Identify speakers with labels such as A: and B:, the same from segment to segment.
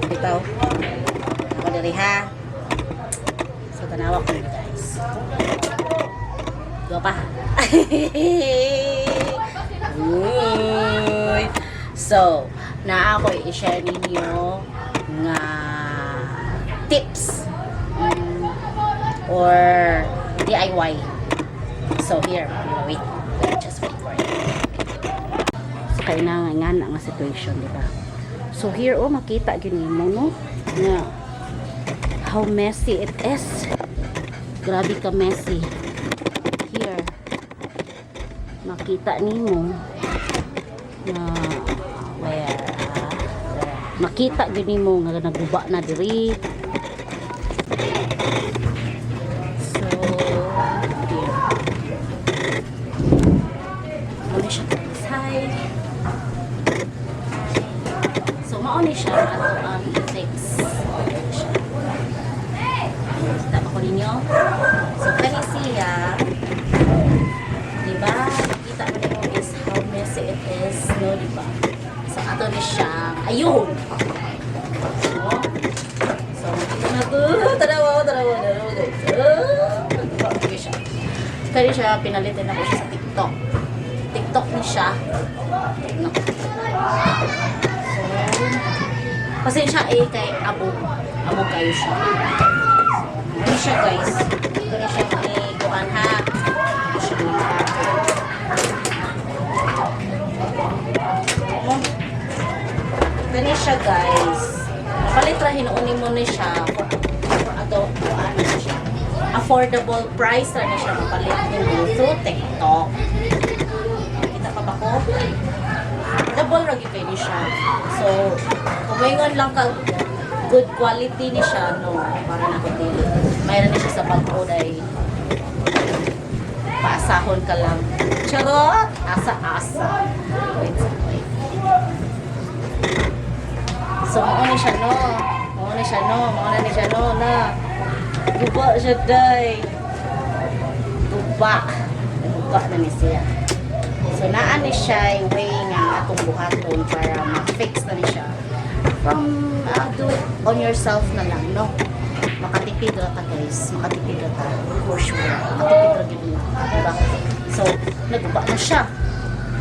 A: Bitaw. Ako diri ha. So tanawa ko ninyo, guys. Go pa. Uy. So, naa ko i-share ninyo nga tips or DIY. So here, wait, wait, just wait for it. So kay na nga nga nga situation, di ba? So here, oh, makita gyud nimo, no, nga how messy it is. Grabe ka messy. Here, makita nimo na where, ah, where makita gyud nimo nga naguba na diri. So here. Mao siya, guys. Hi. So mao ni siya ang ato ang i-fix. Siya. Kita ba ko ninyo? So kani siya, di ba? Kita mo ninyo is how messy it is, no, di ba? So ato ni siya ayun. So, so makita na to. Tanawa, tanawa, tanawa, guys. Ah, diba? Okay siya. Kani siya, pinalitin ako siya sa TikTok. TikTok ni siya. No. So, pasensya eh kay abog. Abog kayo siya. So, ano siya, guys? Ito na siya ni kuan ha. Ito siya ni. Oh. Kani siya, guys. Palit ra hinuon mo ni siya for ato kuan na siya. Affordable price ra ni siya mapalit nimo through TikTok. Kita pa ba ko? Double ra gyud kay ni siya. So, kung maingon lang ka good quality ni siya, no, para na ko dili. Mayroon ni siya sa bag-o day. Paasahon ka lang. Charot! Asa-asa. Wait, wait. So, mao ni siya, no. Mao ni siya, no. Mao na ni siya, no, na. Guba siya, day. Guba. Guba na ni siya. So, naa ni siya way nga atong buhaton para ma-fix na ni siya. From do it on yourself na lang, no? Makatipid ra ta, guys. Makatipid ra ta. For sure. Makatipid ra gyud mo. Diba? So, naguba na siya.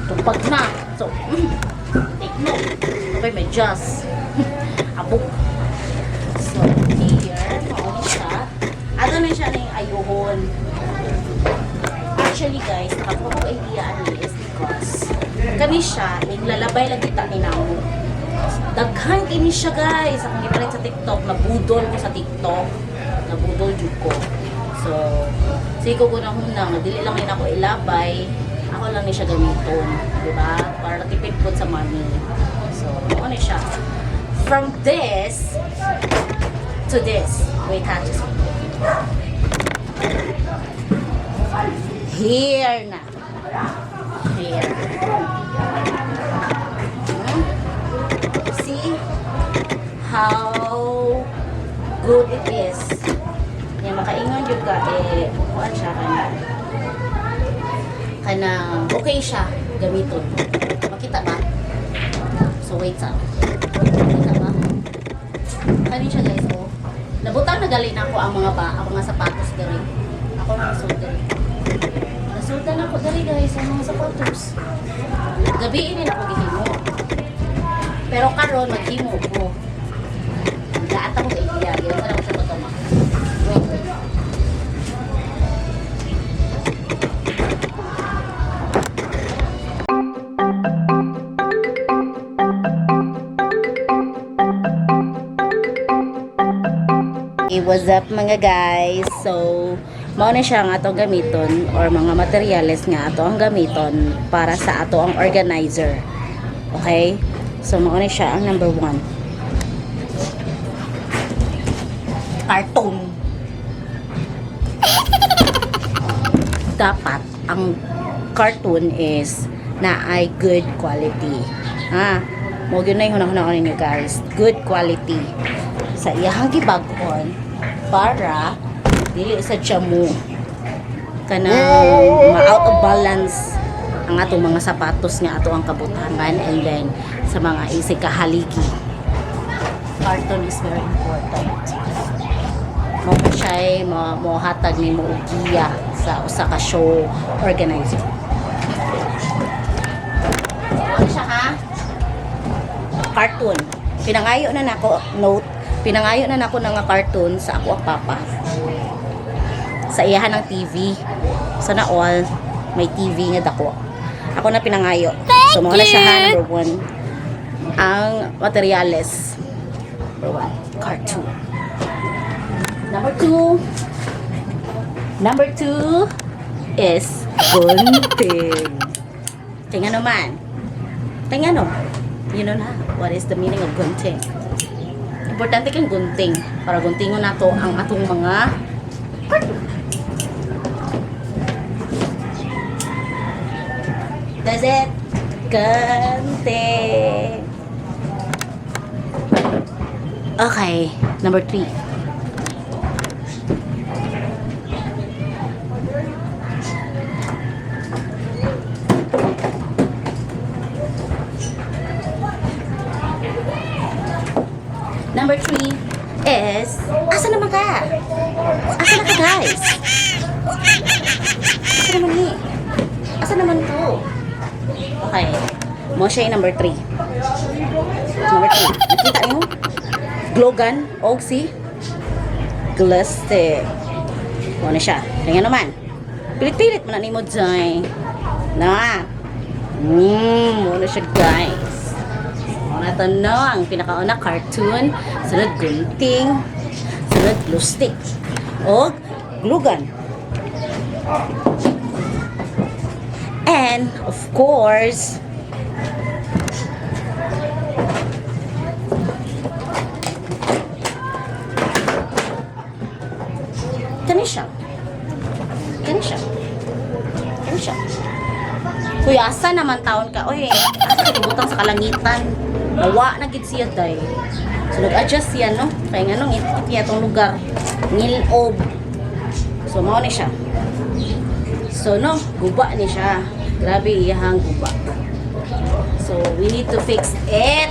A: Tupag na. So, take note. Okay, may just. Abog. So, here, mao ni siya. Ato na siya ning ayuhon. Actually, guys, nakakuha ko idea ani is because kani siya, ing lalabay lang kita ni namo. Daghan kini siya, guys. Akong gipalit sa TikTok, nabudol ko sa TikTok. Nabudol jud ko. So, sige ko na hunang, dili lang ni ako ilabay. Ako lang ni siya gamiton, di ba? Para tipid po sa money. So, ano ni siya. From this to this. Wait ha, just wait. Here na. Here. See how good it is. Yan, makaingon jud ka, eh, kuan siya kanang okay siya gamiton. Makita ba? So, wait sa. Makita ba? Kani siya, guys, oh. Nabutang na gali na ako ang mga sapatos diri. Ako na nasud diri. Nasultan ako diri, guys, ang mga sapatos. Gabi ini na ako gihimo. Pero karon maghimo ko. Gaat ako idea, gyud sa ako siya pagkama. Wait, wait. Hey, what's up, mga guys? So, mao na siya ang atong gamiton or mga materyales nga ato ang gamiton para sa ato ang organizer. Okay? So, mao na siya ang number one. Carton. Dapat, ang carton is na ay good quality. Ha? Mo gyud na yung hunahuna ninyo, guys. Good quality. Sa iyahang gibag-on para dili sa siya mo kanang ma-out of balance ang atong mga sapatos nga ato ang kabutangan and then sa mga isig kahaligi. Carton is very important. Mo siya mo mo hatag nimo og giya sa usa ka show organizer. Ano siya, ha? Cartoon. Pinangayo na nako, note, pinangayo na nako na nga cartoon sa ako ang papa. Sa iyahan ng TV. Sana all may TV nga dako. Ako na pinangayo. So mao na siya, ha, number one. Ang materials. Number one, cartoon. Number two. Number two is gunting. Tingnan naman. Tingnan no. You know na what is the meaning of gunting. Importante kang gunting para guntingon nato ang atong mga cartoon. That's it. Gunting. Okay, number three. Number three is, asa naman ka? Asa na ka, guys? Asa naman ni? Asa naman to? Okay. Mo siya yung number three. Number three. Nakita niyo? Glue gun og si glue stick. Mo na siya. Kaya naman. Pilit-pilit man na nimo dyan. Na. Mo na siya, guys. Mo na to, no? Ang pinakauna, cartoon. Sunod, gunting. Sunod, glue stick. Og glue gun. And, of course, kani siya. Kani siya. Kani siya. Kuya, asa naman taon ka? Oy, asa ka butang sa kalangitan? Nawa na gid siya, day. So, nag-adjust siya, no? Kaya nga nung itikit niya itong lugar. Ngilob. So, mao ni siya. So, no, guba ni siya. Grabe iyahang guba. So, we need to fix it.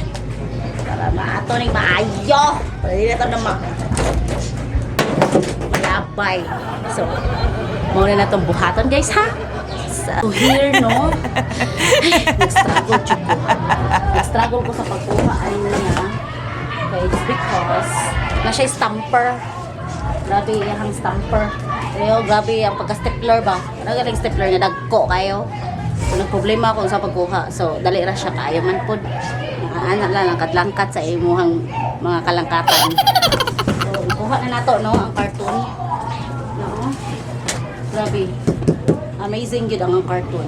A: Para maato ning maayo. Para dili na to na malabay. So, mao na natong buhaton, guys, ha? So, here, no? Ay, nag-struggle jud ko. Nag-struggle ko sa pagkuha ay niya. Okay, it's because na siya stamper. Grabe iyahang stamper. Pero grabe ang pagka-stapler ba? Ano galing stapler nga dagko kayo? So, nagproblema ako sa pagkuha. So, dali ra siya kaayo man pod. Ana lang langkat-langkat sa imuhang mga kalangkatan. So, kuha na nato, no, ang cartoon. No. Grabe. Amazing gyud ang cartoon.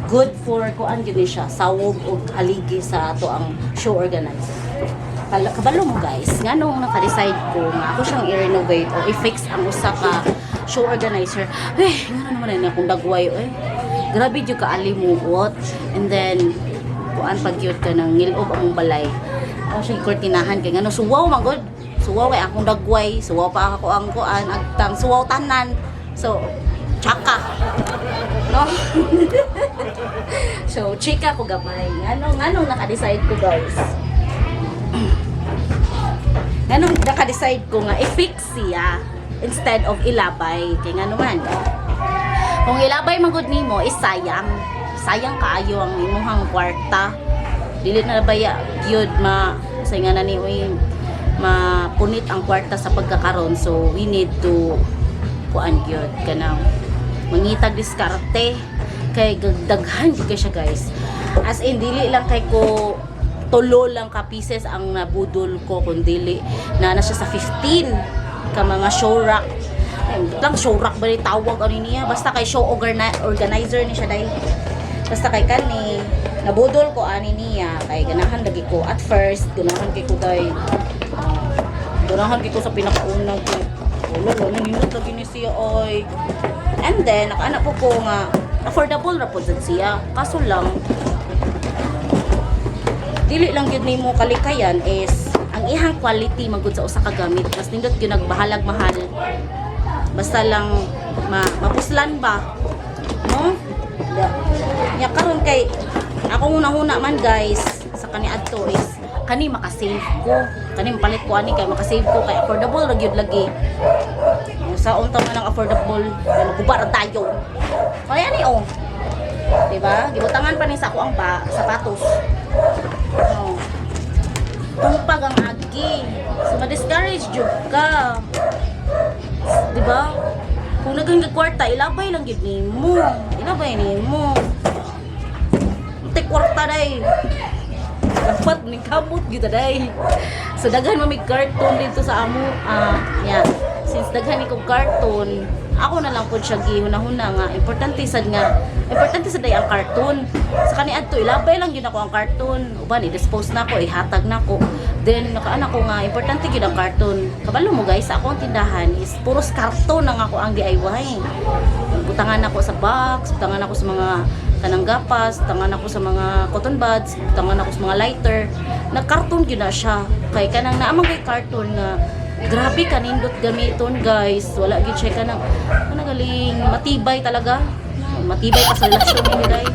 A: Good for kuan gyud ni siya, sawog og haligi sa ato ang show organizer. Kabalo mo, guys, nganong naka-decide ko nga ako siyang i-renovate o i-fix ang usa ka show organizer. Eh, ngano naman na akong dagway eh. Grabe jud ka alimuot. And then kuan pag gyud ka nang ngilob ang balay. Ako siya kortinahan kay ngano suwaw man gud. Suwaw kay akong dagway, suwaw pa ako ang kuan agtang, suwaw tanan. So, tsaka. No? So, chika ko gamay. Ngano nganong naka-decide ko, guys? Nganong naka-decide ko nga i-fix siya instead of ilabay? Kay ngano man, kung ilabay man gud nimo is sayang. Sayang kaayo ang imuhang kwarta. Dili na baya gyud ma sa nga na ni uy, mapunit ang kwarta sa pagkakaron. So we need to kuan gyud kanang mangitag diskarte kay daghan gyud kay siya, guys. As in, dili lang kay ko tulo lang ka pieces ang nabudol ko kun dili na na siya sa 15 ka mga show rack. Ay, lang show rack ba ni tawag ano niya, basta kay show organizer ni siya dahil basta kay kani nabudol ko ani niya kay ganahan lagi ko. At first ganahan kay ko day, ganahan kay ko sa pinakauna ko. Wala wala, nindot lagi ni siya oy. And then nakaana po ko nga affordable ra po jud siya, kaso lang dili lang gyud nimo kalikayan is ang ihang quality magud sa usa ka gamit. Mas nindot gyud nagbahalag mahal basta lang mapuslan ba, no? Da. Nya karon kay ako huna-huna man, guys, sa kaniadto is Kani makasave ko. Kani mapalit ko ani kay makasave ko kay affordable ra gyud lagi. Sa unta man ang affordable, kay maguba ra tayo. Kaya ni oh. Diba? Gibutangan pa ni sa ako ang pa, sapatos. Oh. Tupag ang agi. So ma-discourage jud ka. Diba? Kung naging kwarta, ilabay lang gyud nimo. Ilabay nimo. Unti kwarta day. Dapat ning kamot gyud day. So daghan man mig carton dito sa amo. Ah, yeah. Since daghan ni kog carton, ako na lang pud siya gihuna-huna nga importante sad day ang carton. Sa kani adto ilabay lang gyud ako ang carton. Uban i-dispose na ako, ihatag na ako. Then nakaana ko nga importante gyud ang carton. Kabalo mo guys, sa akong tindahan is puros karton ang ako ang DIY. Butangan ako sa box, butangan ako sa mga kanang gapas, butangan ako sa mga cotton buds, butangan ako sa mga lighter. Nagkarton gyud na siya. Kay kanang naamang kay karton nga grabe kanindot gamiton, guys. Wala gyud siya kanang kanang galing matibay talaga. Matibay pa sa relasyon ninyo day.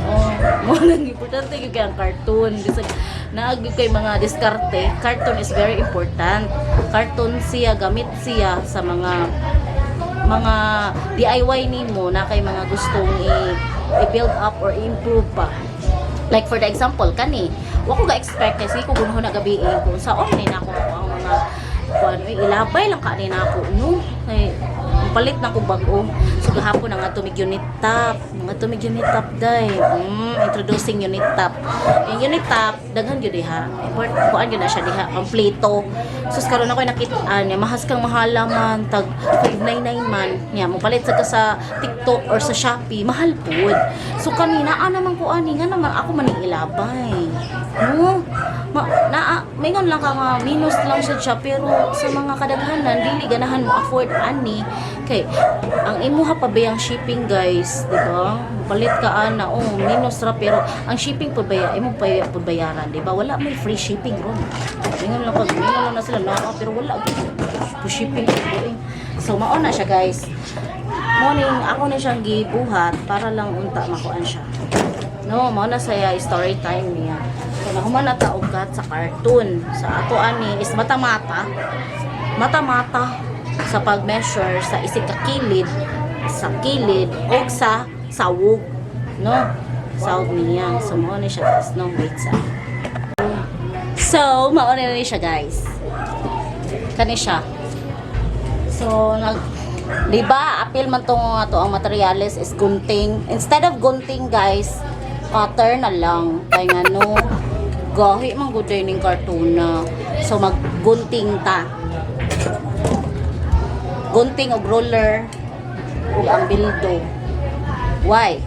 A: Oh, mo nang importante gyud kay ang carton. Bisag naa gyud kay mga diskarte, carton is very important. Carton siya gamit siya sa mga DIY nimo na kay mga gustong i-build up or improve pa. Like for the example, kani, wa ko ga-expect kasi ko gunho na gabi eh, kung sa ni na ako ang mga kuan, uy, ilabay lang ka ni na ako no. Kay palit na ko bag-o. So gahapon na nga tumig unit top, mga tumig unit top day. Introducing unit top. Yung unit top, daghan gyud diha. Import kuan gyud na siya diha, kompleto. Sus, karon ako nakit-an niya, mahas kang mahala man, tag 599 man. Niya, mo palit sa ka sa TikTok or sa Shopee, mahal pud. So kanina naman ko ani nga naman ako man ilabay. No? Ma, naa, maingon lang ka nga minus lang siya pero sa mga kadaghanan dili ganahan mo afford ani kay ang imuha pa ba yung shipping, guys, di ba? Palit ka ana, oh, minus ra pero ang shipping pud ba imo pa pud bayaran, di ba? Wala may free shipping ron. Ingon lang pag ingon lang na sila naa pero wala gyud free shipping eh. So mao na siya, guys. Morning ako na siyang gibuhat para lang unta makuan siya. No, mao na saya story time niya. So nahuman na ta og cut sa carton. Sa ato ani is mata-mata. Mata-mata sa pag-measure sa isig ka kilid, sa kilid og sa sawog, no? Sawog niya. So mao na siya, guys, no? Wait sa. So mao na ni siya, guys. Kani siya. So nag di ba apil man tong ato ang materials is gunting. Instead of gunting, guys, cutter na lang. Kay nga no, gahi man gud ning kartona. So maggunting ta. Gunting og ruler ug ang bildo. Why?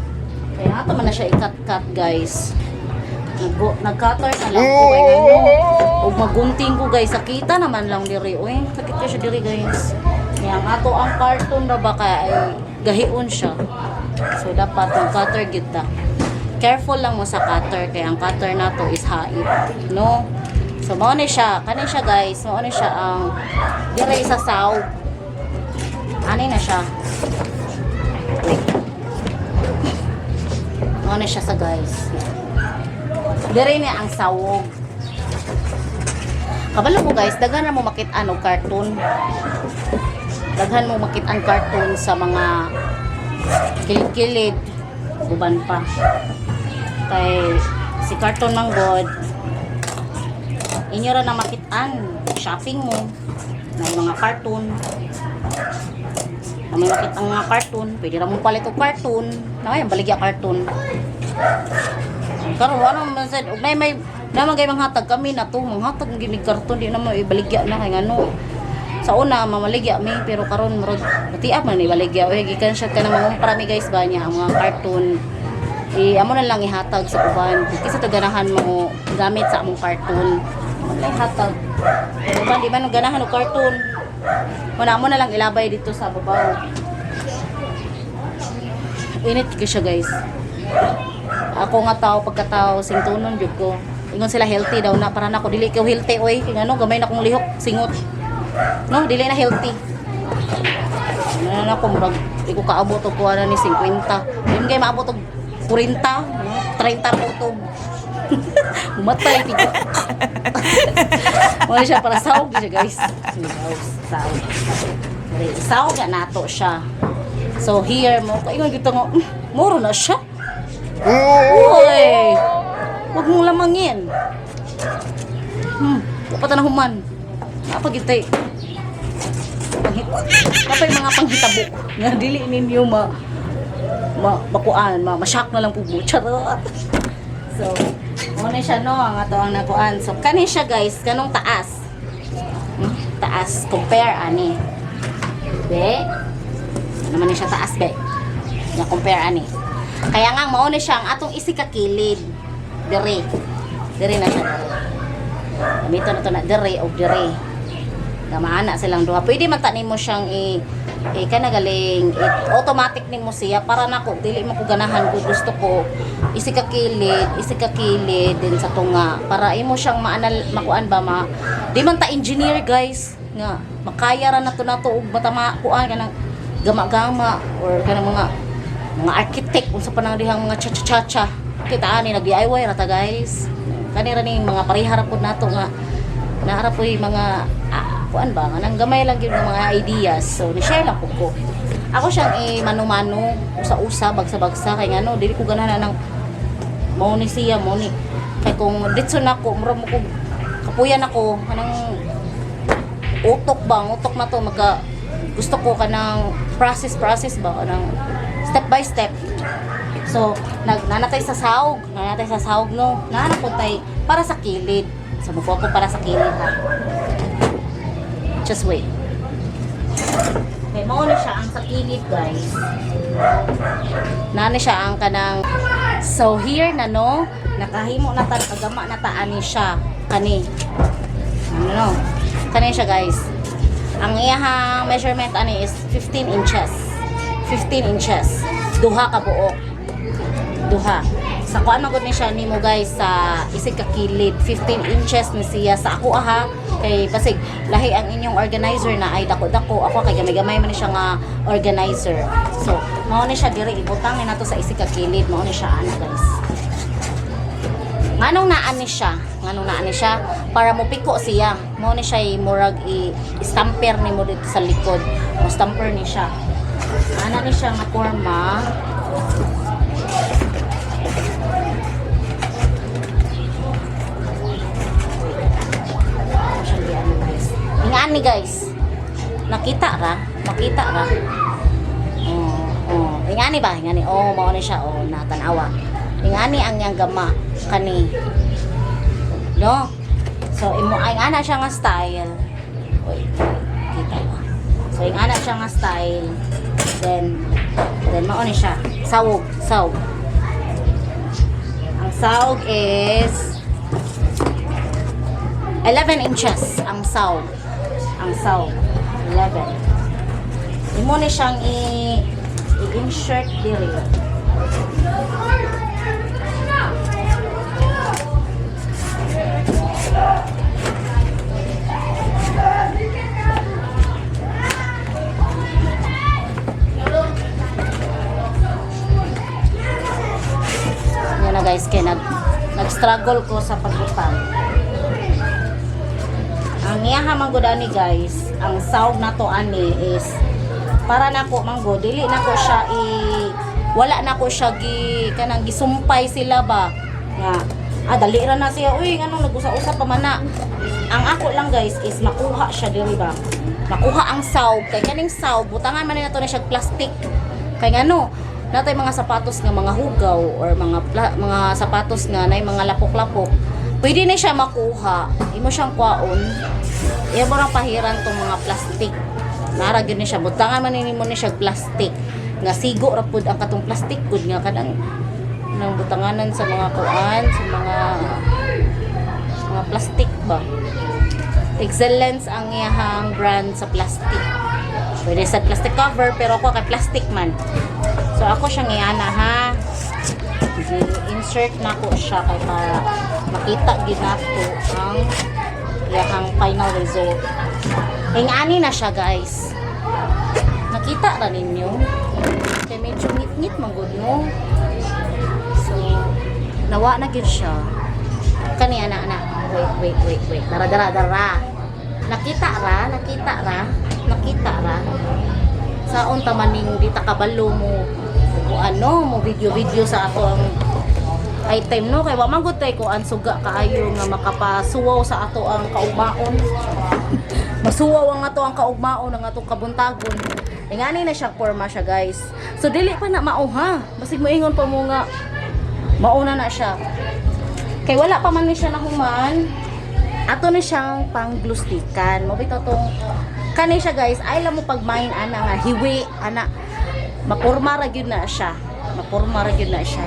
A: Kaya ato man na siya i-cut-cut, guys. Nag-cutter na lang ko kay ngano. Ug magunting ko, guys, sakita naman lang diri oy. Sakit ka siya diri, guys. Kaya ang ato ang carton ra ba kay ay gahion siya. So dapat mag cutter gyud ta. Careful lang mo sa cutter kay ang cutter nato is hait, no? So mao ni siya, kani siya, guys, mao ni siya ang diri sa sawg. Ani na siya. Wait. Mao na siya sa guys. Diri ni ang sawog. Kabalo mo guys, daghan na mo makit-an og carton. Daghan mo makit-an carton sa mga kilid-kilid, uban pa. Kay si carton man god, inyo ra na makit-an shopping mo na yung mga carton. Na may makit ang mga carton, pwede ra mo palit og carton. Na ay baligya carton. Karon wala man sad og nay may naman kay manghatag kami na to, manghatag ng ginig karton, di na mo ibaligya na kay ngano. Sa una mamaligya mi pero karon murag batiap man ibaligya oy, gikan siya ka na mangumpra mi, guys, ba niya ang mga karton. I amo na lang ihatag sa uban. Kaysa to ganahan mo gamit sa among karton. Amo na lang ihatag. Pero uban di man ganahan og karton. Wala mo na lang ilabay dito sa babaw. Init ko siya, guys. Ako nga tao pagkatao singtunon jud ko. Ingon sila healthy daw na para nako dili ko healthy oy. Kay ngano gamay na kong lihok singot. No, dili na healthy. Ano na ako murag di ko kaabot og kuha na ni 50. Di man kay maabot og 40, no? 30 kutob. Umatay tiga. Wala siya para sahog siya, guys. Sahog, sahog. Diri, sahog na nato siya. So here mo, kaingon gito nga, muro na siya. Uy! Huwag mong lamangin. Wa pa ta na human. Napagitay. Panghit. Kapay mga panghitabo nga dili ninyo ma ma makuan, ma ma-shock na lang po mo. Charot. So, muna siya no ang ato ang nakuan. So kani siya, guys, kanong taas. Taas compare ani. Be. Ano man ni siya taas, be. Nga compare ani. Kaya nga mao ni siya ang atong isig ka kilid. Dire. Dire na siya, dire. Gamito na to na dire og dire. Gamaana silang duha. Pwede man ta nimo siyang i kana galing automatic nimo siya. Para nako dili mo ko ganahan ko, gusto ko isi ka kilid, isi ka kilid din sa tunga para imo siyang maanal makuan ba ma. Di man ta engineer, guys, nga makaya ra nato nato og matama kuan kanang gama-gama or kanang mga architect, unsa pa nang dihang mga cha-cha-cha. Kita ani nag DIY ra ta, guys. Kani ra ning mga pareha ra pud nato nga naara po yung mga kuan ba nga nang gamay lang gyud ng mga ideas. So ni share lang pud ko. Ako siyang eh, mano-mano, usa-usa, bagsa-bagsa, kay ngano dili ko ganahan ng mao ni siya, mao ni, kay kung ditso na ko mura mo ko kapuyan ako kanang utok ba, ang utok na to magka gusto ko kanang process process ba, kanang step by step. So nag nanatay sa sahog, nanatay sa sahog no, naana po tay para sa kilid. So mukuha ko para sa kilid ha, just wait. Okay, mao na siya ang sa kilid, guys. Nani siya ang kanang. So here na no, nakahimo na ta, kagama na ta ani siya kani. Ano no? Kani siya, guys. Ang iyahang measurement ani is 15 inches. 15 inches. Duha ka buok. Duha. Sa kuan man gud ni siya nimo, guys, sa isig ka kilid, 15 inches ni siya sa ako aha, kay basig lahi ang inyong organizer na ay dako-dako. Ako kay gamay-gamay man ni siya nga organizer. So mao ni siya diri, ibutang ni nato sa isig ka kilid. Mao ni siya ana, guys. Nganong naan ni siya? Nganong naan ni siya? Para mo piko siya. Mao ni siya murag i stamper nimo dito sa likod. Mo stamper ni siya. Ana ni siya nga forma. Ako siyang giano, guys. Ingaan ni, guys. Nakita ra? Makita ra? Oh. Ingani ba? Ingani. Oh, mao ni siya. Oh, natanawa. Ingani ang iyang gama kani. No? So imo ay ana siya nga style. Wait, kita ba? So ing ana siya nga style. Then mao ni siya. Sawog, sawog. Ang sawog is 11 inches ang sawog. Ang sawog 11. Imo ni siyang i-insert diri. Yan na, guys, kay nag-struggle ko sa pagbutang. Ang iyaha man gud ani, guys, ang sawg na to ani is para nako man gud dili nako siya i wala nako siya gi kanang gisumpay sila ba nga dali ra na siya, uy, nganong nag-usa-usa pa man na. Ang ako lang, guys, is makuha siya diri ba, makuha ang sawg, kay kaning sawg butangan man ni nato na siya plastic, kay ngano natay mga sapatos nga mga hugaw or mga sapatos nga nay mga lapok-lapok, pwede na siya makuha. Imo siyang kwaon, imo rang pahiran tong mga plastic. Nara gyud ni siya, butangan man nimo ni siya plastic nga sigo ra pud ang katong plastic gud nga kanang nang butanganan sa mga kuan, sa mga plastic ba. Excellence ang iyahang brand sa plastic. Pwede sa plastic cover, pero ako kay plastic man. So ako siyang iana ha, i-insert na ko siya kay para makita gid nato ang iyahang final result. Ingani na siya, guys. Nakita ra ninyo? Kay medyo ngit-ngit man gud no. So nawa na gid siya. Kani ana ana. Wait, wait, wait, wait. Dara, dara, dara. Nakita ra, nakita ra, nakita ra. Saon ta maning di ta kabalo mo o ano mo video video sa ato ang item, no, kay wa man gud tay kuan suga kaayo nga makapasuwaw sa ato ang kaugmaon, masuwaw ang ato ang kaugmaon, ang atong kabuntagon. Ingani na siya forma siya, guys. So dili pa na mao ha, basig moingon pa mo nga mauna na siya kay wala pa man ni siya nahuman. Ato na siyang pangglustikan mo bitaw tong kani siya, guys. Ay lang mo pagmain ana nga hiwi ana, mapurma ra gyud na siya, mapurma ra gyud na siya.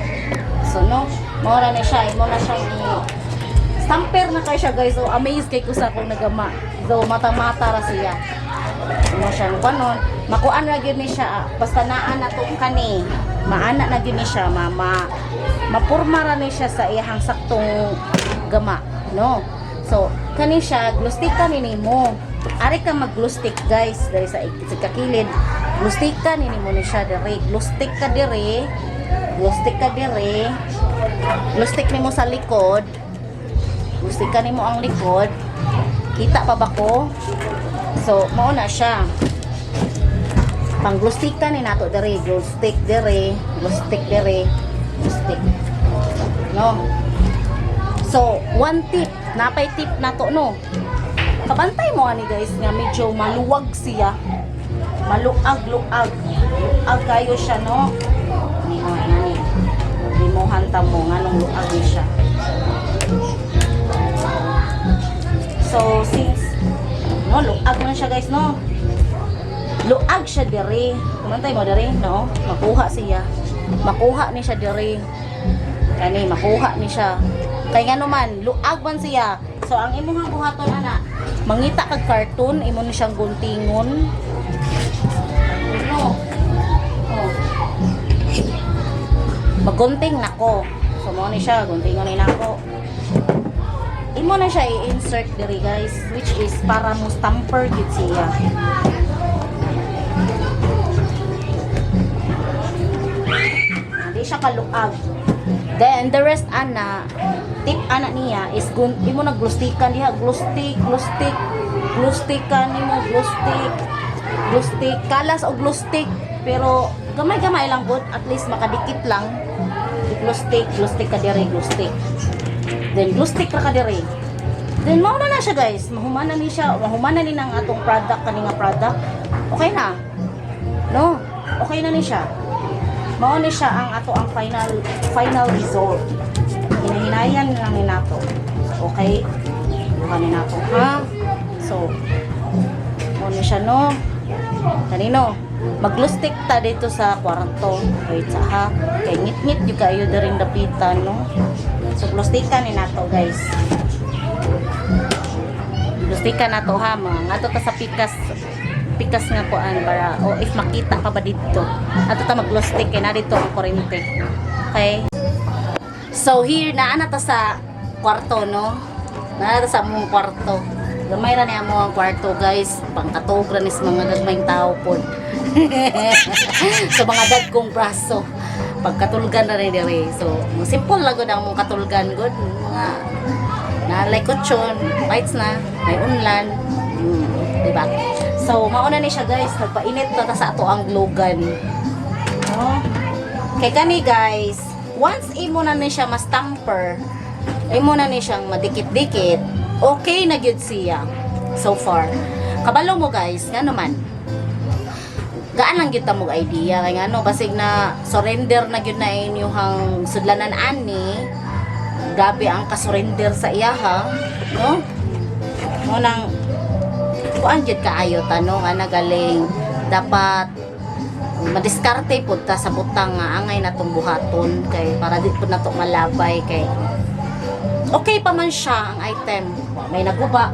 A: So no, mao ra na siya, imo na siyang stamper na kay siya, guys. So amazed kay ko sa akong nagama. So mata-mata ra siya. Imo siyang kanon, makuan ra gyud ni siya, ah. Basta naa na tong kani, maana na gyud ni siya, mama, mapurma ra ni siya sa iyang saktong gama, no? So kani siya, glustika ni nimo. Ari ka mag-glue, guys, diri sa kakilid. Glustika ni nimo ni siya diri. Glue stick ka diri. Glue stick ka diri. Glue stick nimo sa likod. Glue stick ka nimo ang likod. Kita pa ba ko? So, mao na siya. Pang glue stick ka ni nato diri, glue stick diri, glue stick diri, glue stick. No? So, one tip, napay tip nato, no. Kabantay mo ani, guys, nga medyo maluwag siya. Maluag, luag. Luag kayo siya, no. Ni oh, ngani. Limuhan ta mo nganong luag ni siya. So, since no, luag man siya, guys, no. Luag siya diri. Kumantay mo diri, no? Makuha siya. Makuha ni siya diri. Kani makuha ni siya. Kay ngano man, luag man siya. So ang imong buhaton ana, mangita kag carton, imo ni siyang guntingon. No. Oh. Magunting nako. So mo ni siya, guntingon ni nako. Imo na siya i-insert diri, guys, which is para mo stamper gid siya. Hindi siya kaluag. Then the rest ana, tip ana niya is gun imo na glustikan diha, glue stick, glue stick, glue stick ka nimo, glue stick, glue stick, kalas o glue stick, pero gamay-gamay lang gud, at least makadikit lang. Glue stick ka diri, glue stick. Then glue stick ra ka diri. Then mao na na siya, guys. Mahuman na ni siya, mahuman na ni ng atong product kani nga product. Okay na. No? Okay na ni siya. Mao ni siya ang ato ang final final result. Hinahinayan lang ni nato. Okay? Buha ni nato, ha? So, mao ni siya, no? Kanino? Mag-glue stick ta dito sa kwarto. Wait sa ha. Kay ngit-ngit yung kayo diring dapitan, no? So, glue stickan ni nato, guys. Glue stickan nato, ha. Mga ngato ta sa pikas pikas nga kuan para o if makita pa ba dito. Ato ta mag-glue stick kay na dito ang kuryente. Okay? So here naa na ta sa kwarto, no. Naa ta sa among kwarto. Gamay ra ni amo ang kwarto, guys, pangkatog ra ni sa mga gagmayng tao pod. Sa mga dagkong braso. Pagkatulgan na rin dire. So, simple lang gud ang among katulgan gud. Mga na like kutsyon, lights na, may unlan. Diba? So, mauna ni siya, guys, nagpainit na ta sa ato ang glue gun. No? Kay kani, guys, once imo na ni siya ma-stamper, imo na ni siyang madikit-dikit, okay na gyud siya so far. Kabalo mo, guys, nga naman, gaan lang gyud ta mo idea kay ngano basig na surrender na gyud na inyong sudlanan ani. Grabe ang kasurrender sa iyaha, no? Mo nang kuan gyud kaayo tanong ana, galing dapat madiskarte pud ta sa butang nga angay natong buhaton kay para di pud nato malabay, kay okay pa man siya ang item. Wa may naguba,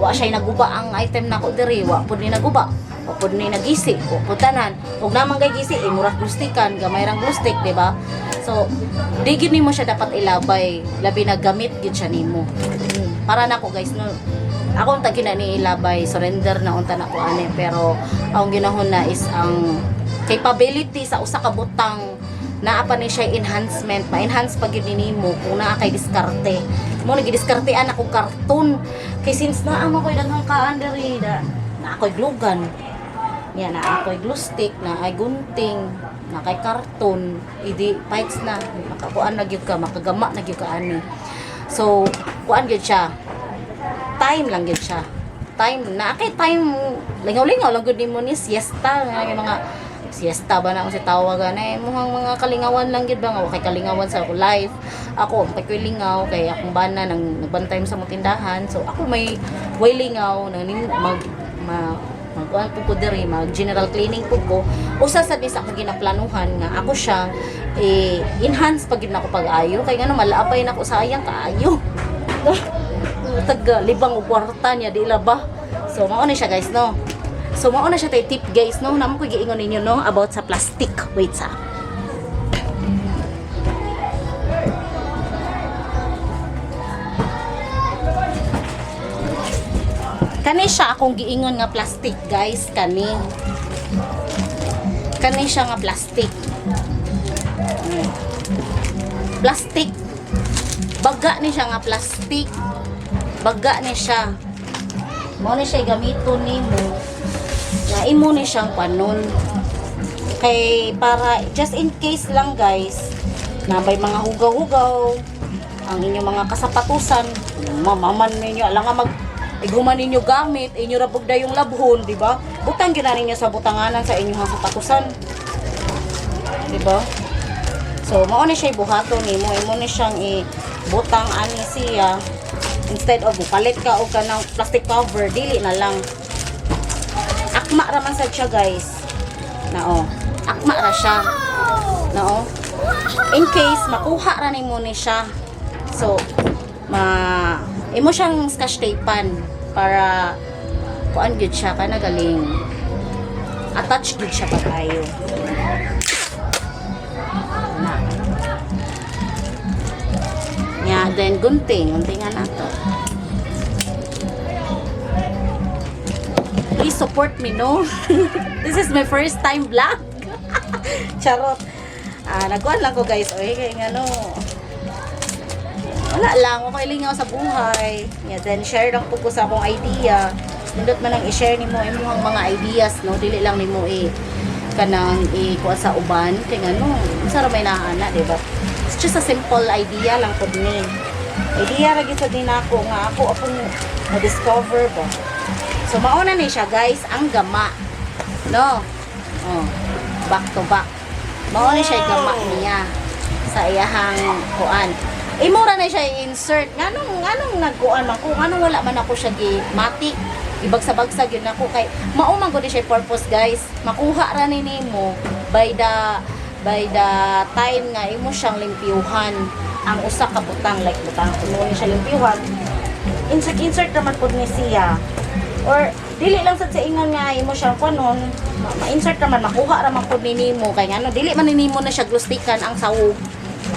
A: wa siya naguba ang item nako diri, wa pud ni naguba, wa pud ni nagisi, wa pud tanan ug naman kay gisi eh, murag glustikan, gamay rang glue stick, di ba? So di gyud nimo siya dapat ilabay, labi na gamit gyud siya nimo. Para nako, guys, no, ako unta gina ni ilabay, surrender na unta na ko ani, pero ang ginahon na is ang capability sa usa ka butang, naa pa ni siya enhancement, ma-enhance pa gyud ni nimo kung naa kay diskarte. Mo nagidiskartean ako karton. Kay since naa mo ko'y daghang kaan diri da, na ako'y glugan. Niya na ako'y glue stick, na ay gunting, na kay karton, idi fights na makakuan na gyud ka, makagama na gyud ka ani. So, kuan gyud siya. Time lang gyud siya. Time na kay time, lingaw-lingaw lang gyud nimo ni siesta nga yung mga siesta ba na ako si tawagan eh muhang mga kalingawan lang gyud ba nga wa kay kalingawan sa ako life. Ako kay koy lingaw kay akong bana nang nagbantay sa mong tindahan, so ako may way lingaw nang mag ma magkuan po ko diri, mag general cleaning po ko. Usa sad ni sa akong ginaplanuhan nga ako siyang eh, enhance pag gyud nako pag-ayo kay ngano malaapay nako, sayang kaayo, taga libang og kwarta niya di ba? So mao na siya, guys, no? So mao na siya tay tip, guys, no? Namo ko giingon ninyo, no, about sa plastic. Wait sa. Kani siya akong giingon nga plastic, guys, kani. Kani siya nga plastic. Plastic. Baga ni siya nga plastic. Baga ni siya. Mao ni siya gamiton nimo nga imo ni siyang panon. Kay para just in case lang, guys, na may mga hugaw-hugaw ang inyong mga kasapatusan, mamaman ninyo, alam nga mag iguman ninyo gamit, inyo ra pud dayong labhon, di ba? Butang gyud na ninyo sa butanganan sa inyong sapatusan. Di ba? So, mao ni siya buhaton nimo, imo ni siyang ibutang ani siya instead of palit ka og kanang plastic cover, dili na lang. Akma ra man sad siya, guys. Na oh. Akma ra siya. Na oh. In case makuha ra nimo ni siya. So, ma imo siyang scotch tapean para kuan gyud siya kana galing attach gyud siya pag-ayo. Na. Nya, then gunting, guntingan nato. Please support me, no? This is my first time vlog. Charot. Ah, nagkuan lang ko, guys. Oy, kay ngano. Wala lang, ako lingaw sa buhay. Yeah, then share lang po ko sa akong idea. Nindot man ang i-share nimo imong mga ideas, no? Dili lang nimo i kanang i kuha sa uban kay ngano, unsa ra may naana, di ba? It's just a simple idea lang pud ni. Idea ra gyud sa din ako nga ako akong na-discover ba. So mauna ni siya, guys, ang gama. No? Oh, back to back. Mao ni siya gama niya sa iyahang kuan. Imo ra na siya i-insert. Nganong nganong nagkuan man ko, nganong wala man ako siya gi matik. Ibagsa-bagsa gyud nako kay mao man gud ni siya purpose, guys. Makuha ra ni nimo by the time nga imo siyang limpyuhan ang usa ka butang, like butang imo ni siya limpyuhan, insert insert naman pud ni siya or dili lang sad sa ingon nga imo siyang kunon, ma-insert naman, makuha ra man pud ni nimo kay ngano dili man ni nimo na siya glustikan ang sawog,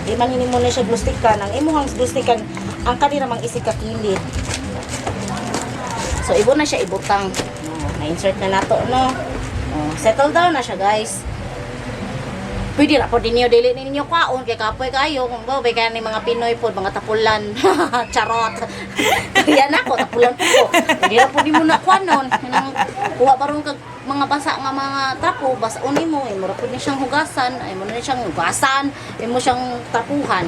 A: di man ni nimo na siya glustikan. Ang imong glustikan ang kanila mang isig ka kilid. So ibo na siya ibutang, no, na-insert na nato, no? Oh, settle down na siya, guys. Pwede ra po ninyo dili ninyo kwaon kay kapoy kayo kung ba kay ni mga Pinoy po mga tapulan. Charot. Kaya na ko tapulan po ko. Pwede ra po nimo na kuanon. Kanang kuha baron kag mga basa nga mga trapo, basa nimo, imo ra pud ni siyang hugasan, ay mo na ni siyang hugasan, imo siyang trapuhan.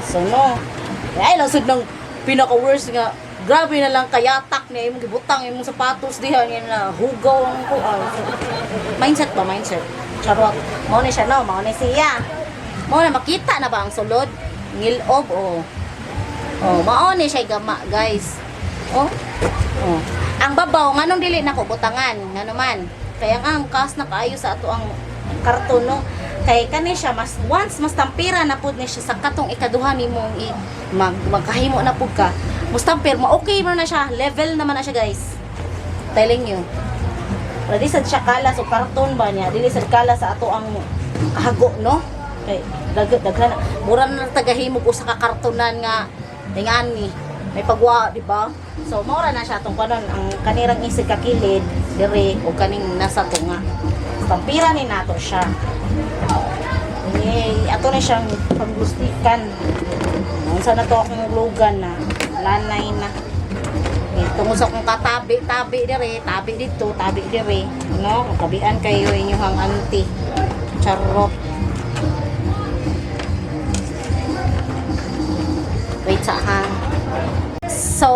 A: So no. Ay lang sud ng pinaka worst nga grabe na lang kayatak niya imong gibutang imong sapatos diha niya na hugaw ang kuan. So, mindset ba, mindset. Charot. Mao ni siya, no, mao ni siya. Mao na makita na ba ang sulod? Ngilob oh. Oh, mao ni siya gama, guys. Oh. Oh. Ang babaw nganong dili nako butangan, ngano man. Kaya nga ang kas na kaayo sa ato ang karton, no. Kay kani siya mas once mas tampira na pud ni siya sa katong ikaduha nimong i mag magkahimo na pud ka. Mas tampir mo, okay mo na siya, level naman na siya, guys. Telling you. Pero di sad siya kala so karton ba niya, dili sad kala sa ato ang kahago, no. Kay daghan mura na lang tagahimog usa ka kartonan nga ingani may pagwa, di ba? So mao ra na siya atong kanon ang kanirang isig ka kilid dire o kaning nasa tunga. Tampira ni nato siya. Eh, ato na siyang panggustikan. Unsa na to akong lugan na. Lanay na. Eh, tungod sa kung katabi, tabi dire, tabi dito, tabi dire. No, kung tabian kayo inyong auntie. Charot. Wait sa ha. So,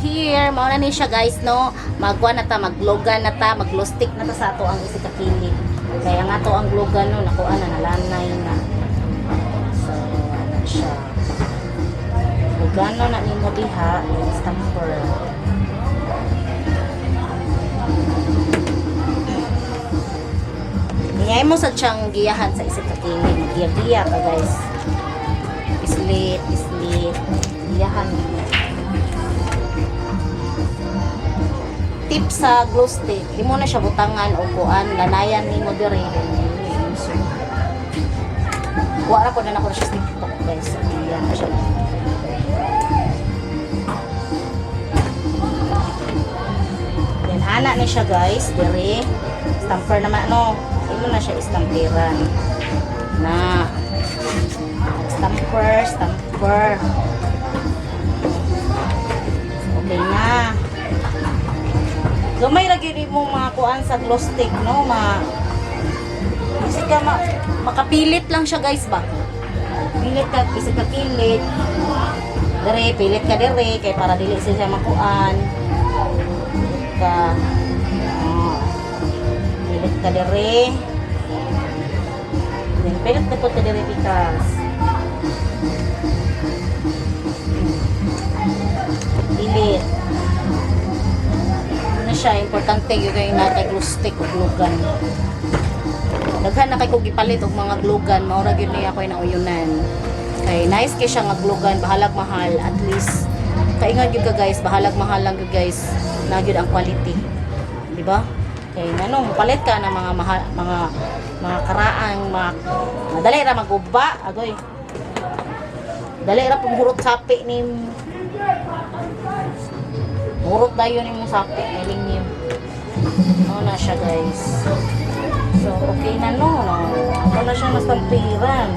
A: here, mao na ni siya guys, no? Magwa na ta, maglogan na ta, maglustik na ta sa ato ang isi kakilid. Kaya nga to ang glogan no, nakuha na, nalanay na. So, ana siya. Lugano na nimo diha, yung stamper. Niyay mo sa tiyang giyahan sa isip kakilid. Giya-giya ka guys. Islit, islit. Giyahan nimo. Tip sa glow stick, imo na siya butangan o kuan, lanayan nimo dire. Wala ko na nako na siya TikTok guys. Giya na siya. Yan, ana ni siya guys, dire. Stamper naman, ano, imo na siya istamperan. Na. Stamper, stamper. Okay na. Gamay ra gyud mo mga kuan sa glow stick, no, ma. Kasi ka ma, makapilit lang siya guys ba. Pilit ka, kasi ka pilit. Dire, pilit ka dire kay para dili siya makuan. Pilit ka. Oh. Pilit ka dire. Then pilit na po ka dire pikas. Pilit. Ano siya, importante yun kayo na glue stick o glugan. Daghan na kay kog gipalit og mga glugan, mao ra gyud niya ako'y nauyunan. Kay nice kay siya nga glugan, bahalag mahal at least. Kaingan gyud ka guys, bahalag mahal lang gyud guys, na gyud ang quality. Di ba? Kay ngano palit ka ng mga mahal, mga karaang mga madali ra maguba, agoy. Dali ra pumurot sapi ni Murot dayon nimo sapi, lingim. Ano na siya guys. So, okay na no. No? Ito na siya nastampiran.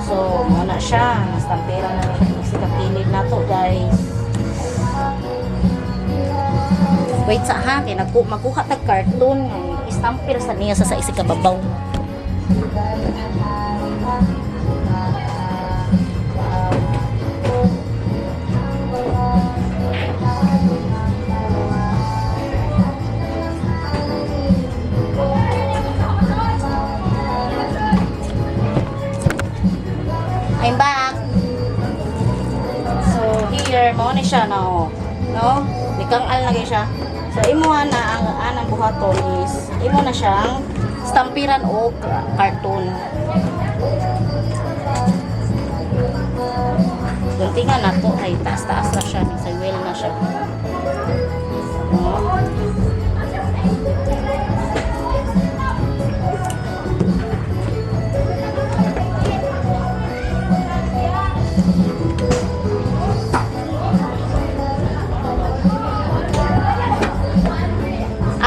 A: So, mao na siya. Nastampiran na siya. Kasi kapilid na to guys. Wait sa ha, kay nagku makuha tag cartoon. Istampir sa niya sa isig kababaw. I'm back. So here mao ni siya na oh. No? Nikang al na gyud siya. So imo na ang anang buhaton is imo na siyang stampiran og cartoon. Guntingan na to ay taas-taas na siya, sa well na siya. No?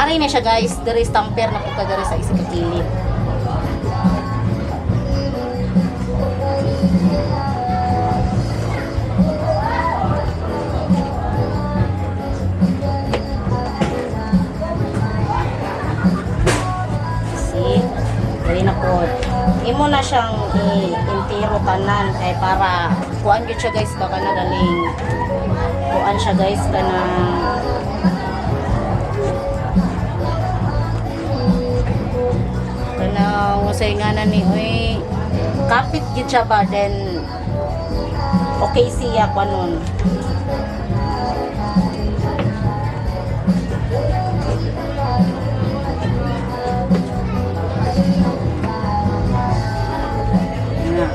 A: Aray na siya guys, diri stamper na po ka diri sa isang kilid. See? Diri na po. Imo na siyang i-intiro tanan kay para kuan gyud siya guys baka na galing. Kuan siya guys kanang kanang say nga na ni oy kapit gyud siya ba then okay siya kuanon. Na.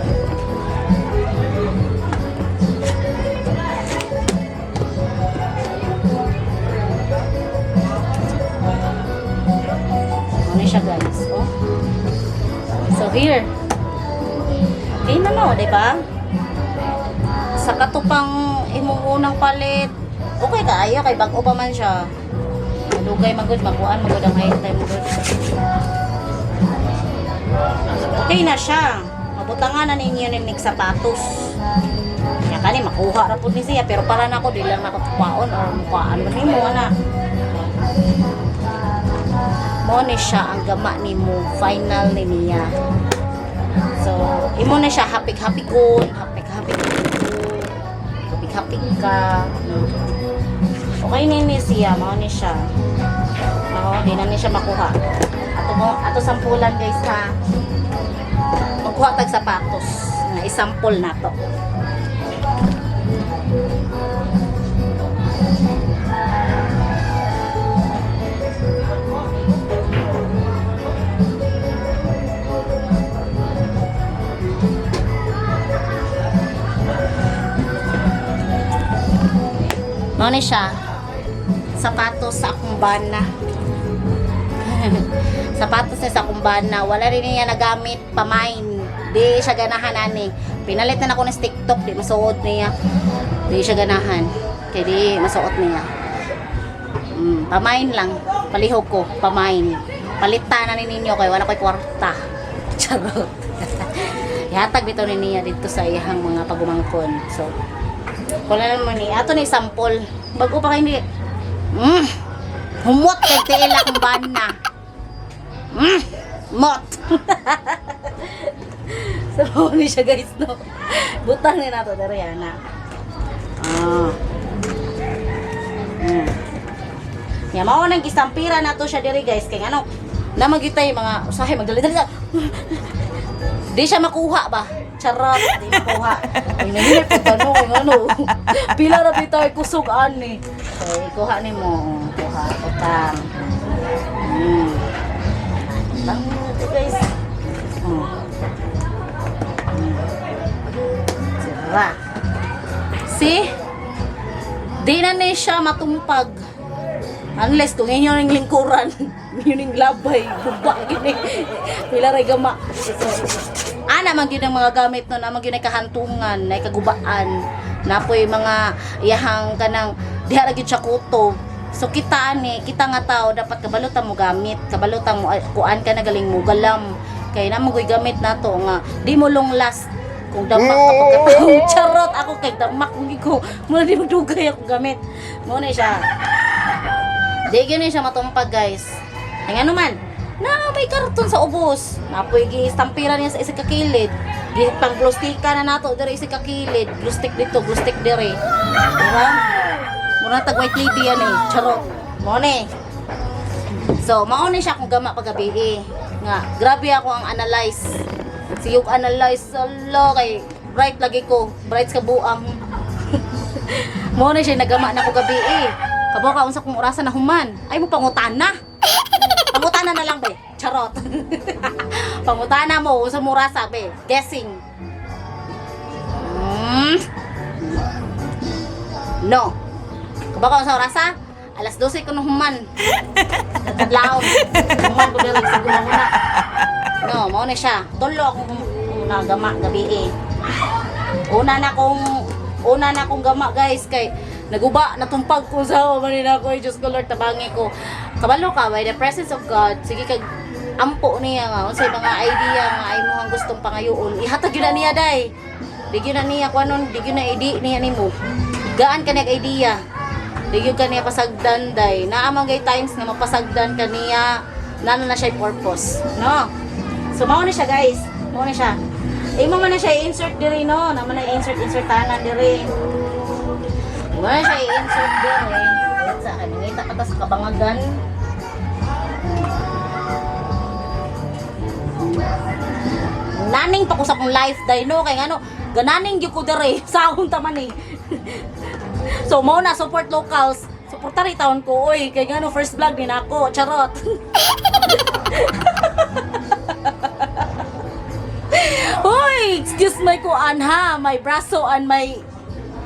A: Ano siya guys, oh. So here. Okay na no, di ba? Sa katupang imong unang palit, okay kaayo kay bag-o pa man siya. Malugay magud makuan magud ang item gud. Okay na siya. Mabutangan na ninyo ni Nick sapatos. Kaya kani makuha ra pud ni siya, pero para nako di lang nako kuhaon or mukuhaan man nimo ana. Mo ni siya ang gama nimo, final ni niya. So, imo na siya hapik-hapigon, hapik-hapik, hapik-hapik ka. No? Okay ni siya, mao ni siya. No, di na ni siya makuha. Ato mo, ato sampulan, guys, ha. Magkuha tag sapatos nga isampol nato. Mao ni siya. Sapatos sa akong bana. Sapatos niya sa akong bana. Wala rin niya nagamit, pamain. Di siya ganahan ani. Pinalit na nako ng TikTok, di masuot niya. Di siya ganahan. Kaya di masuot niya. Pamain lang. Palihog ko, pamain. Palitan na ni ninyo kay wala ko'y kwarta. Charot. Ihatag bitaw ni niya dito sa iyang mga pagumangkon. So, wala naman ni. Ato ni sample. Bago pa kayo ni. Humot kay tiil akong bana. Mot. So, ni siya, guys, no. Butang ni nato dere ana. Ah. Ya mao nang gisampira nato siya diri, guys, kay ano na magyutay mga usahay magdali-dali. Di siya makuha ba? Charot, di makuha. Ay, nahinip ko tanong, kung ano. Pila ra bitay kusog ani. So, ikuha ni mo. Kuha, utang. Utang ito, guys. Oh. Sira. See? Di na ni siya matumpag. Unless kung inyo ning lingkuran, inyo ning labay, guba gini. Pila ray gama. So, ana man gyud ang mga gamit no, na man gyud ay kahantungan, na kagubaan. Napoy mga iyahang kanang diha ra gyud siya kutob. So kita ani, kita nga tao dapat kabalutan mo gamit, kabalutan mo kuan ka na galing mo galam. Kay na mo gamit nato nga di mo long last kung damak ka pagkatao. Charot ako kay damak ko. Muna di mo dugay ako gamit. Mo na siya. Di gyud siya matumpag, guys. Ay ano man, na may karton sa ubos. Napoy gi stampira niya sa isa ka kilid. Gi pang glue stick na nato diri isa ka kilid. Glue stick dito, glue stick diri. Diba? Mura tag white lady yan eh. Charot. Mo ni. So, mao ni siya kung gama pagabi eh. Nga, grabe ako ang analyze. Siyog analyze, ala kay bright lagi ko. Bright sa buang. Mo na siya nagama na ko gabi eh. Kabaw ka unsa kung orasan na human. Ay mo pangutana. Pangutana na lang be. Charot. Pangutana mo unsa mo orasa be. Guessing. No. Kabaw ka unsa orasa? Alas 12 ko na human. Kadlawon. Human ko diri sa una. No, mao na siya. Tulo akong nagama gabi eh. Una na akong gama, guys, kay naguba natumpag ko sa man ako ay Diyos ko Lord, tabangi ko. Kabalo ka by the presence of God, sige kag ampo niya nga unsay mga idea nga imuhang gustong pangayoon, ihatag gyud na niya day. Di gyud na niya kuanon, di gyud na idi niya nimo. Gaan ka niya idea. Di gyud ka niya pasagdan day. Naa man gay times nga mapasagdan ka niya, nano na siya purpose, no? So mao na siya, guys. Mao na siya. Imo man na siya i-insert diri no, naman na i-insert insert tanan diri. Imo na siya i-insert diri. Wait sa akin, ngita ka ta sa kabangagan. Naning pa ko sa akong life day no kay ngano gananing gyud ko diri sa akong taman eh. So mao na, support locals. Suporta ri taon ko oy kay ngano first vlog ni nako, charot. Hoy, excuse my kuan ha, my braso and my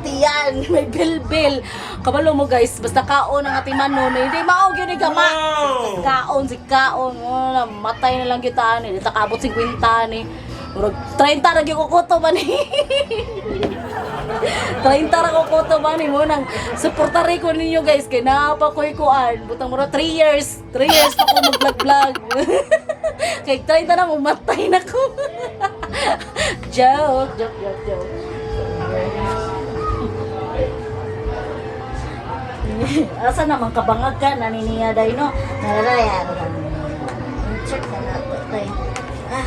A: tiyan, my bilbil. Kabalo mo, guys, basta kaon ang atiman no, hindi mao gyud ni gama. Kaon si kaon, wala matay na lang kita ani, di ta kaabot 50 ni. Murag 30 ra gyud ko kuto ba ni. 30 ra ko kuto ba ni mo nang suportare ko ninyo, guys, kay naa pa ko'y kuan. Butang mura 3 years, 3 years pa ko mag-vlog-vlog. Kay 30 na mo matay na ko. Joke, joke, joke, joke. Asa naman kabangag ka naniniya day, no? Nararaya. Check na nato tay. Ah.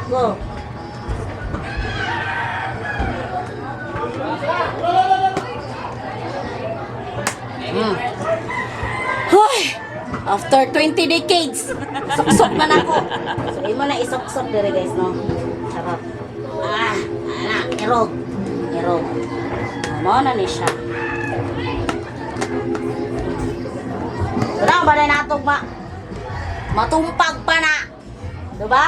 A: Go. Hoy! After 20 decades, suksok man ako. So, imo na isuksok dire, guys, no? Charot. Ah, ana, irog. Irog. Oh, mao na ni siya. Wala ba na natog ma matumpag pa na. Diba?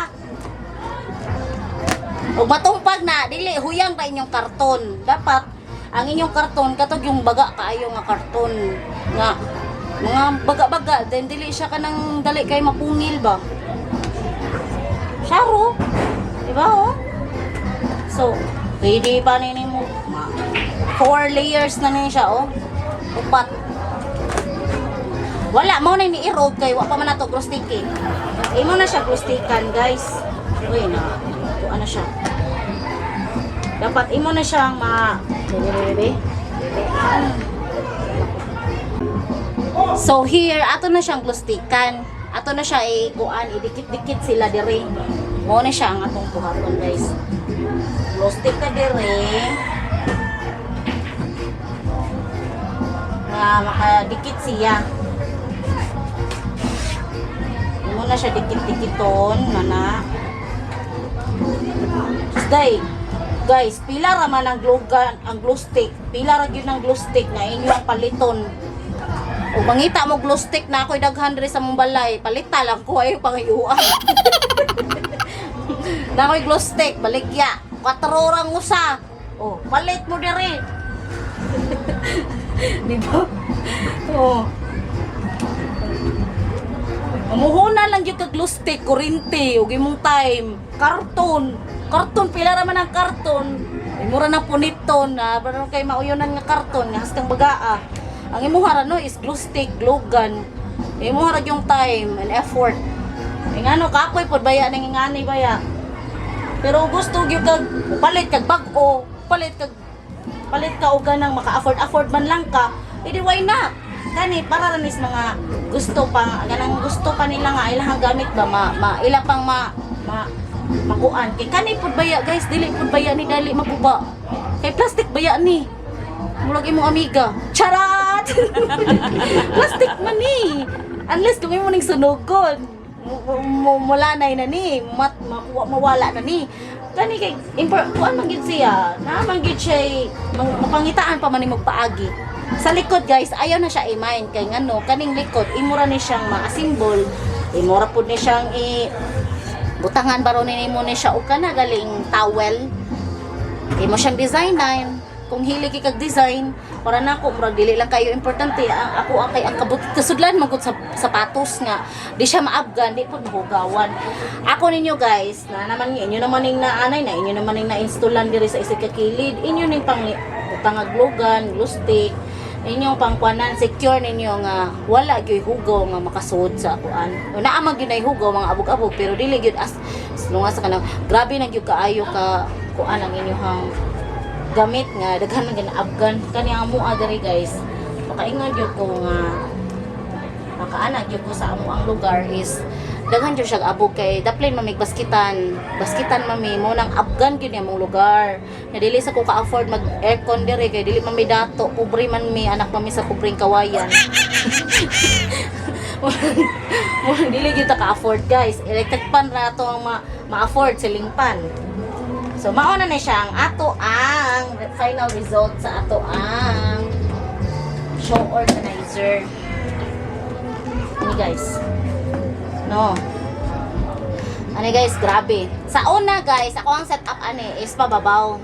A: Og matumpag na, dili huyang pa inyong karton. Dapat ang inyong karton katog yung baga kaayo nga karton nga mga baga-baga, then dili siya kanang dali kay mapungil ba. Syaro. Diba, oh? So, pwede pa nini mo. Four layers na ni siya, oh. Upat. Wala mo na ni irog kay wa pa man nato glue. Imo na siya glustikan, guys. Uy na. Kuan na siya. Dapat imo na siyang ma bebe bebe. Bebe. Ah. So here ato na siyang glustikan. Ato na siya i-kuan, idikit-dikit sila dire. Mo na siya ang atong buhaton, guys. Glue stick ka dire. Nga makadikit siya. Imo na siya dikit-dikiton, nana. Day, guys, pila ra man ang glue gun, ang glue stick. Pila ra gyud ang glue stick nga inyo ang paliton. O mangita mo glue stick na ako'y daghan diri sa mong balay, palita lang ko ay pangayuan. Na ako'y glue stick, baligya. Kwatro rang usa. O, palit mo diri. Di ba? Oh. Mamuhuna lang yung kag glue stick, kurinte, ug imong time, karton. Karton, pila ra man ang karton. Ay, mura ng puniton, na pero kay mauyonan nga karton, nga haskang bagaa. Ang imuha ra no is glue stick, glue gun. Imuha ra yung time and effort. Ay ngano kapoy pod baya ning ngani baya. Pero gusto gyud kag palit kag bag-o, palit kag palit ka og ganang maka-afford afford man lang ka, edi why not? Kani para ra nis mga gusto pa ganang gusto pa nila nga ilahang gamit ba ma, ma ila pang ma, ma makuan kay kani pud baya, guys, dili pud baya ni dali maguba kay plastic baya ni, murag imong amiga, charot. Plastic man ni, unless kung imo ning sunugon mula na na ni mat makuha mawala na ni. Kani kay kuan man gyud siya na man gyud siya mapangitaan pa man nimo paagi sa likod, guys. Ayaw na siya i-mind kay ngano kaning likod imo ra ni siyang ma-assemble, imo ra pud ni siyang i butangan baro ni nimo ni siya og kana galing towel, imo siyang designan kung hilig kag design. Para nako murag dili lang kayo importante ang ako ang kay ang kabut kasudlan man gud sa sapatos nga di siya maabgan, di pud mahugawan. Ako ninyo, guys, na naman inyo naman ning naanay na inyo naman ning na-installan diri sa isig ka kilid, inyo ning pang butang glue gun, glue stick, inyong pangkuanan, secure ninyo nga wala gyud hugaw nga makasuod sa kuan. O naa man gyud nay hugaw, mga abog-abog, pero dili gyud as lunga sa kanang grabe na gyud kaayo ka kuan ang inyong gamit nga daghan man ginaabgan. Kani ang amoa diri, guys, makaingon gyud ko nga makaana gyud ko sa amo ang lugar is daghan gyud siya abog kay daplin mamig baskitan baskitan mami mo nang abgan gyud niya among lugar na dili sa ko ka-afford mag aircon diri kay dili man mi dato, pobre man mi, anak man mi sa pobreng kawayan. Murag dili gyud ta ka-afford, guys. Electric pan ra ato ang ma-afford, ceiling fan. So mao na ni siya ang ato ang final result sa ato ang show organizer. Ani, guys. No. Ani, guys, grabe. Sa una, guys, ako ang setup ani is pababaw.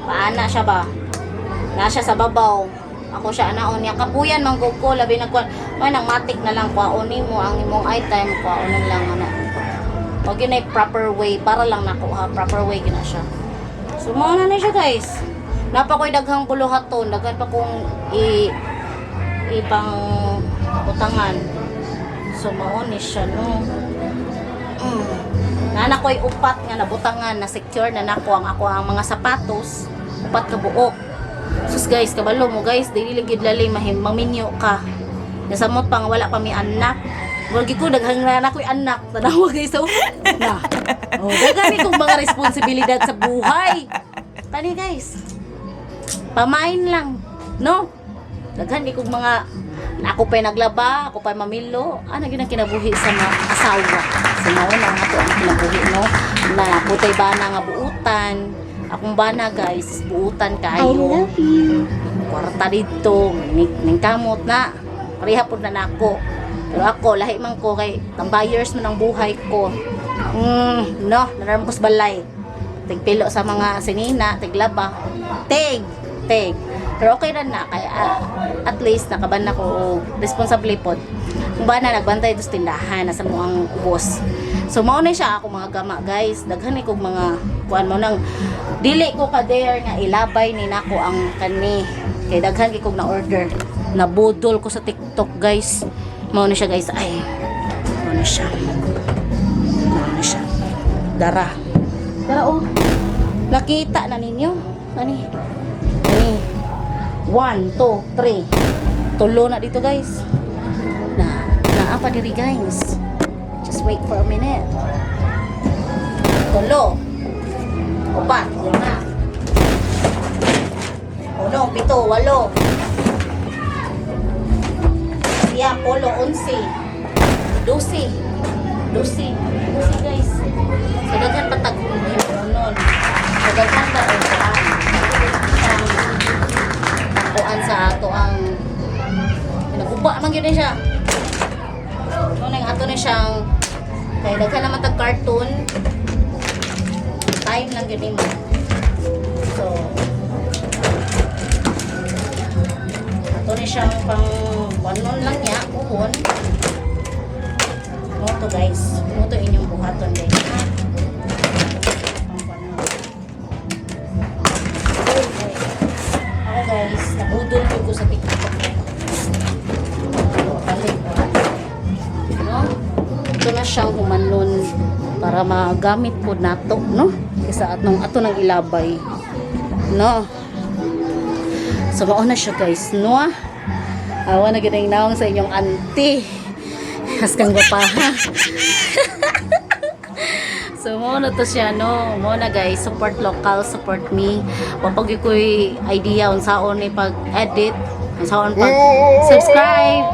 A: Paana siya ba? Na siya sa babaw. Ako siya anaon niya kapuyan man gud ko labi na kuan. Man ang matik na lang kwaon nimo ang imong item, kwaonon lang ana. Wag yun ay proper way para lang nako ha, proper way gina siya. So mao na ni siya, guys. Napa ko'y daghang buluhaton, daghan pa kong i ibang butangan. So mao ni siya, no. Nana ko'y upat nga nabutangan na secure na nako ang ako ang mga sapatos, upat ka buok. Sus guys, kabalo mo guys, dili lang gyud lali mahim maminyo ka. Nasamot pa nga wala pa mi anak. Wag ko daghang na ako'y anak. Tanawa guys, oh. Na. Oh, daghan ni kong mga responsibilidad sa buhay. Kani guys. Pamain lang, no? Daghan ni kong mga ako pa'y naglaba, ako pa'y mamilo. Ano gyud ang kinabuhi sa mga asawa? Sa mao na nga to ang kinabuhi, no? Na putay bana nga buutan. Akong bana guys, buutan
B: I
A: kaayo.
B: love you.
A: Kwarta dito, ning kamot na. Pareha pud na nako. Pero ako, lahi man ko kay tambayers man ang buhay ko. No, naram ko sa balay. Tigpilo sa mga sinina, tiglaba. Tig, tig. Pero okay ra na kay at least nakaban na ko og responsable pod. Kung ba na nagbantay dos tindahan nasa mo ang ubos. So mao na siya ako mga gama guys. Daghan ni kog mga kuan mo nang dili ko ka dare nga ilabay ni nako ang kani. Kay daghan kay kog na order. Nabudol ko sa TikTok guys. Mao na siya guys. Ay. Mao na siya. Mao na siya. Dara. Dara oh. Nakita na ninyo. Ani. Ani. 1, 2, 3. Tulo na dito guys. Na, naa pa diri guys. Just wait for a minute. Tulo. Upat, lima. Uno, pito, walo. Siyam, polo, 11. 12. 12. 12 guys. So daghan patag himunon. So daghan ta og ang kuan sa ato ang naguba man gyud ni siya. So nang ato ni siyang kay daghan naman tag cartoon. Time lang gyud nimo. So ato ni siyang pang kuanon lang niya, uhon. Mo to guys, mo to inyong buhaton guys. Ha? Pang kuanon. Ako guys, nabudol ko sa TikTok. Palit ko. No? Ito na siyang humanon para magamit po nato, no? Kaysa atong ato nang ilabay. No? So mao na siya guys, no? Awa na gid ang nawong sa inyong auntie. Haskang ha. So mo na to siya no. Mo na guys, support local, support me. Wa pag ko'y idea unsaon ni pag edit, unsaon pag subscribe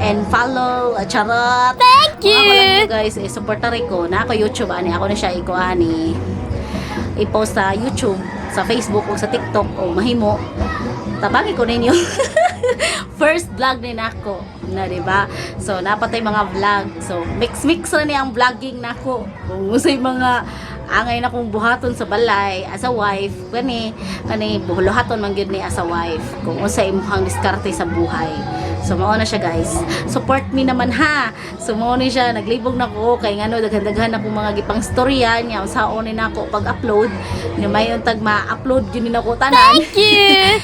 A: and follow. Ah, charot.
B: Thank
A: Ako lang
B: you.
A: guys, eh, supporter ko na ako YouTube ani ako na siya iko ani i-post sa YouTube, sa Facebook o sa TikTok o mahimo. Tabagi ko ninyo. First vlog ni nako na, di ba? So napatay mga vlog. So mix mix ra ni ang vlogging nako. Kung usay mga angay na kong buhaton sa balay as a wife kani kani buhaton man gyud ni as a wife kung unsay imong diskarte sa buhay. So mao na siya guys. Support me naman ha. So mao ni siya naglibog na ko kay ngano daghan-daghan na kong mga gipang storya niya unsaon ni nako pag-upload. Nya mayon tag ma-upload gyud ni nako tanan.
B: Thank you.